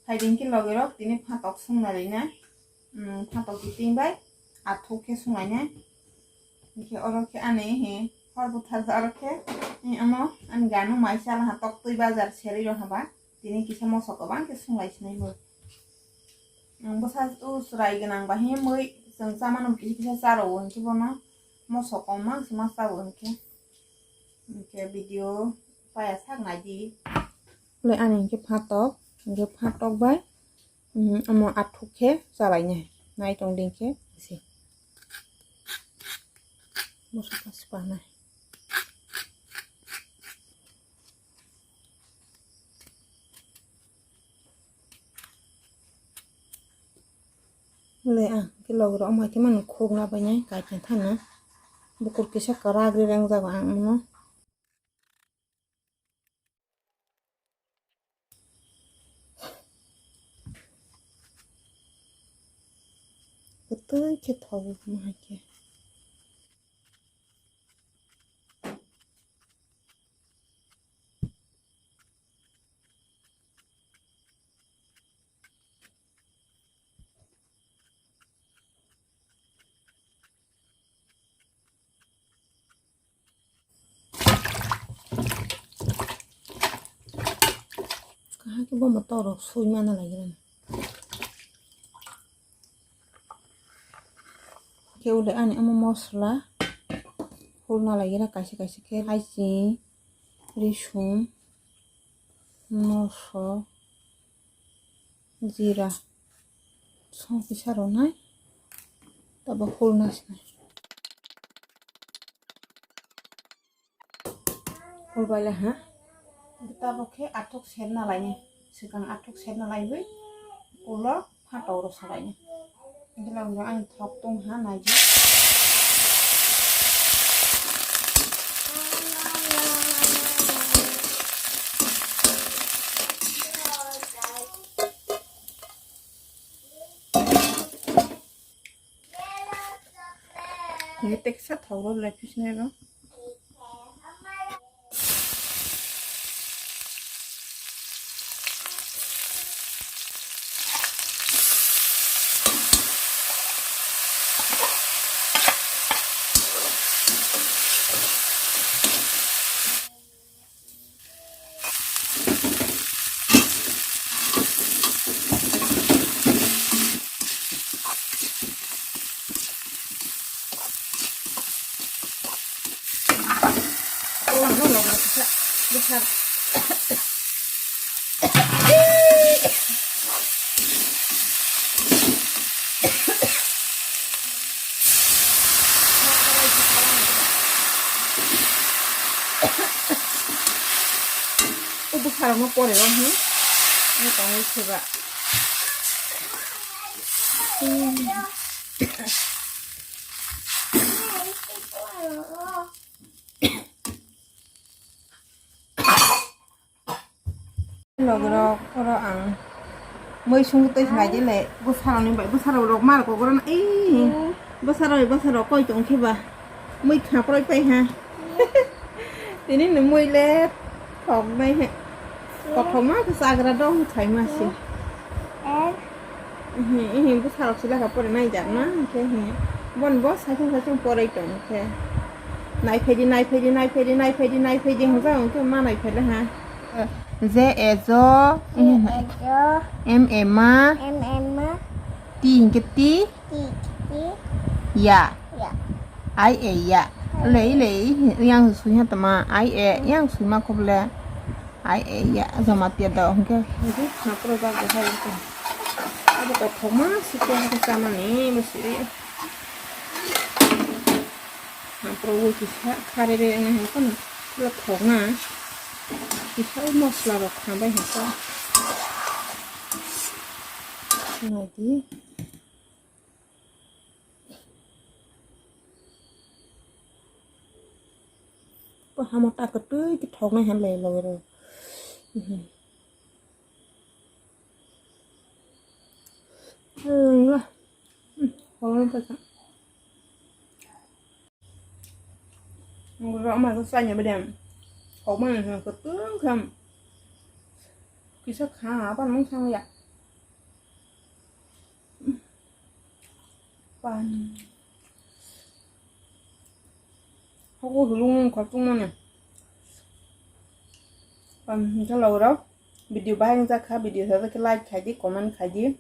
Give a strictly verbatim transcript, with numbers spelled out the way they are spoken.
Saidin khe logi rok tini phatok sung nai rinai. Hmm, phatok kiting bai athuk khe sung nai nai. Hingkhe oro khe ani he hor buthar aro khe, eh, amo ani ganu mai chala ha tok twi bazar seri rok haba. Tini kisa moso kwbang khe sung lai sinai bo. Ang bwsa o chwrai gwnang ba he mui chwng chamano kisa kisa cha rwo hingkhe bono moso kom mang se ma cha o hingkhe. Hingkhe video paya sak nai di. Le ani hingkhe phatok, hingkhe phatok bai, um, omo athuk khe cha lai nai. Nai tong di hingkhe se. Moso ta spa nai. Le ang khe logro omo khe mano khuk na bai nai kai khe thana. Bukur kisa kwrak ri rang jago ang mano. Kwtwi khe thogo omo hai khe. Kaham khe bo motor rok sui mana lagi rani. Khe ule ani omo mosla hulna lagi ra kaisa kaisa khe haiching, risum, moso, jira, song kisa rwnai tabo hulna sinai. Hulbaile ha. Tabok khe athuk serna lainai. Swkang athuk serna laiwi ulo phatao rw salainai. Hwnkhe ang thok tong ha naidi. Ini teksa thok rw lai pis nai rw. O bwsarokno pore rw hwn. Ani tongwi se ba. Logirok, oro ang mui sungwi twi khlai di le, bwsarokni bai, bwsarok rok mar kok oro na, ei, bwsarok, bwsarok koi tong khe ba, mui khaproi pai ha. Tini ni mui le thok nai he, kothok ma khe chagra dong khai ma se. Ehe, ehe, bwsarok se lekha pore nai jak na, hwnkhe he. Bon bo saichung saichung porai tong khe. Nai phaidi, nai phaidi, nai phaidi, nai phaidi, nai phaidi, hwnjak hwnkhe ma nai phaila ha. J A jo, ehe, M A ma, M A ma, T hwnkhe ti, ti, ti, ya, ya, I A ya. Lei, lei, yang sui ha tama, I A, yang sui ma khoble. Ai, ai, ya, joma tia da, hwnkhe. Hwnkhe, napro bak bo hai wngkha. Abo kothoma, sikhe, hwnkhe, chamani, bo siri. Napro bo kisa, khare re, wngkha, hwnkhe, pura thokna. Kisa, o mosla rok khambai, hwnkhe. Nadi. Bo hamo ta kwtwi khe thoknai han lai logiro. Hmm. Hmm. Rama khe chaya bedem. Thokmani kwtwi khe. Kisa kha, apa nung thang ya. Pan. Hago hulung khortung mane. Pan hingke logro. Video bahai wngjakha, video sajak khe like khaidi, comment khaidi.